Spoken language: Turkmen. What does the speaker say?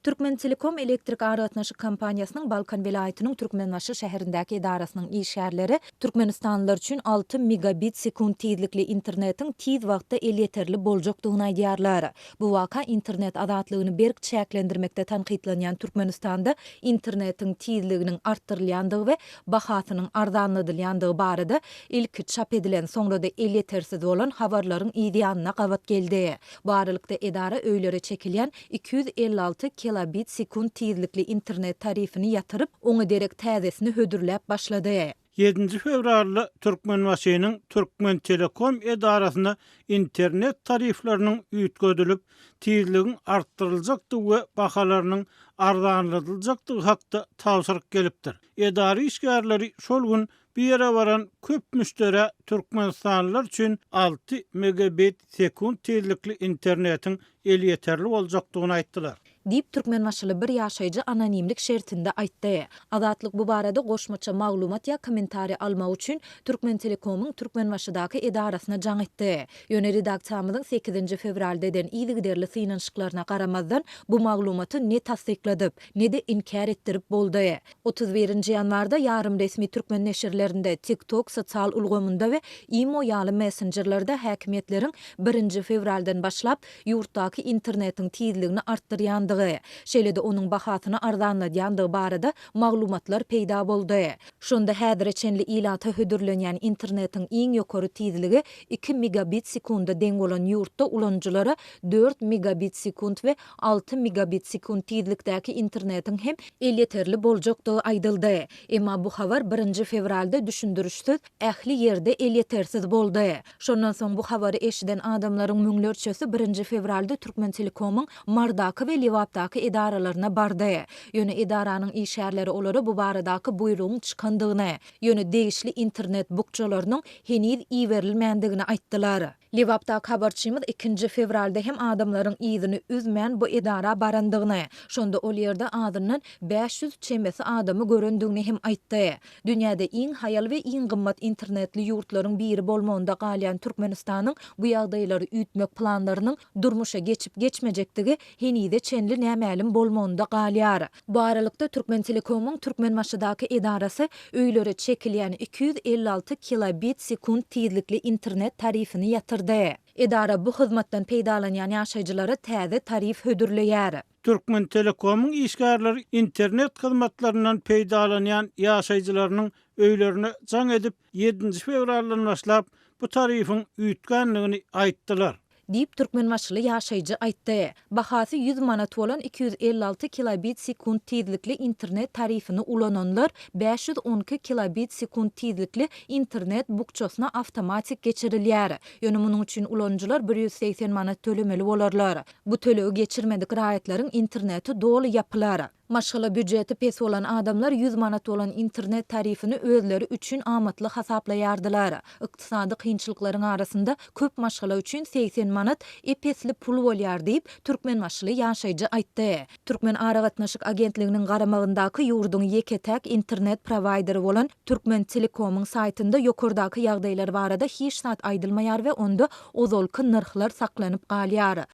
Türkmentelekom elektrik aragatnaşyk kompaniýasynyň Balkan welaýatynyň Türkmenbaşy şäherindäki edarasynyň işgärleri türkmenistanlylar üçin alty megabit sekunt tizlikli internetiň tiz wagtda elýeterli boljakdygyny aýdýarlar. Bu waka internet azatlygyny berk çäklendirmekde tankytlanýan Türkmenistanda internetiň tizliginiň artdyrylýandygy we bahasynyň arzanladylýandygy barada ilki çap edilen, soňra-da elýetersiz bolan habarlaryň yzýanyna gabat geldi. Bu aralykda edara öýlere çekilýän 256 kilobit sekunt tizlikli internet tarifini ýatyryp, oňa derek täzesini hödürläp başlady. Ýedinji fewralda Türkmenbaşynyň Türkmentelekom edarasyna internet tarifleriniň üýtgedilip, tizligiň artdyryljakdygy we bahalarynyň arzanladyljakdygy hakda tabşyryk gelipdir. Edara işgärleri şol gün bu ýere baran köp müşderä türkmenistanlylar üçin alty megabit sekunt tizlikli internetiň elýeterli boljakdygyny aýtdylar. Diýip, türkmenbaşyly bir ýaşaýjy anonimlik şertinde aýtdy. Azatlyk bu barada goşmaça maglumat ýa kommentariý almak üçin Türkmentelekomyň Türkmenbaşydaky edarasyna jaň etdi. Ýöne redaksiýamyzyň sekizinji fewralda eden yzygiderli synanyşyklaryna garamazdan, bu maglumaty ne tassykladyp, ne-de inkär etdirip boldy. 31-nji ýanwarda ýarym resmi türkmen neşirlerinde, TikTok sosial ulgamynda we Imo ýaly messenjerlerde häkimiýetleriň birinji fewraldan başlap ýurtdaky internetiň tizligini artdyrýandygy, şeýle-de onuň bahasyny arzanladýandygy barada maglumatlar peýda boldy. Şonda häzire çenli ilata hödürlenýän internetiň iň ýokary tizligi iki megabit sekunda deň bolan ýurtda ulanyjylara dört megabit sekunt we alty megabit sekunt tizlikdäki internetiň hem elýeterli boljakdygy aýdyldy. Emma bu habar birinji fewralda düşündirişsiz ähli ýerde elýetersiz boldy. Şondan soň bu habary eşiden adamlaryň müňlerçesi birinji fewralda Türkmentelekomyň Mardaky we Lebapdaky edaralaryna bardy. Ýöne edaranyň işgärleri olara bu baradaky buýrugyň çykandygyny, ýöne degişli internet bukjalarynyň heniz iberilmändigini aýtdylar. Lebapdaky habarçymyz ikinji fewralda hem adamlaryň yzyny üzmän bu edara barandygyny, şonda ol ýerde azyndan 500 çemesi adamy görendigini hem aýtdy. Dünýäde iň haýal we iň gymmat internetli ýurtlaryň biri bolmagynda galýan Türkmenistanyň bu ýagdaýlary üýtmek planlarynyň durmuşa geçip-geçmejekdigi henize çenli nämälim bolmagynda galýar. Bu aralykda, Türkmentelekomyň Türkmenbaşydaky edarasy öýlere çekilýän 256 kilobit sekunt tizlikli internet tarifini ýatyrdy. Edara bu hyzmatdan peýdalanýan ýaşaýjylara täze tarif hödürleýär. Türkmentelekomyň işgärleri internet hyzmatlaryndan peýdalanýan ýaşaýjylarynyň öýlerine jaň edip, ýedinji fewraldan başlap bu tarifiň üýtgändigini aýtdylar. Diýip, türkmenbaşyly ýaşaýjy aýtdy. Bahasy 100 manat bolan 256 kilobit sekunt tizlikli internet tarifini ulananlar 512 kilobit sekunt tizlikli internet bukjasyna awtomatik geçirilýär. Ýöne munuň üçin ulanyjylar 180 manat tölemeli bolarlar. Bu tölegi geçirmedik raýatlaryň interneti doly ýapylar. Maşgala býujeti pes bolan adamlar 100 manat bolan internet tarifini özleri üçin amatly hasaplaýardylar. Ykdysady kynçylyklaryň arasynda köp maşgala üçin 80 manat ep-esli pul bolýar diýip, türkmenbaşyly ýaşaýjy aýtdy. Türkmen aragatnaşyk agentliginiň garamagyndaky ýurduň ýeke-täk internet prowaýderi bolan Türkmentelekomyň saýtynda ýokardaky ýagdaýlar barada hiç zat aýdylmaýar we onda ozalky nyrhlar saklanyp galýar.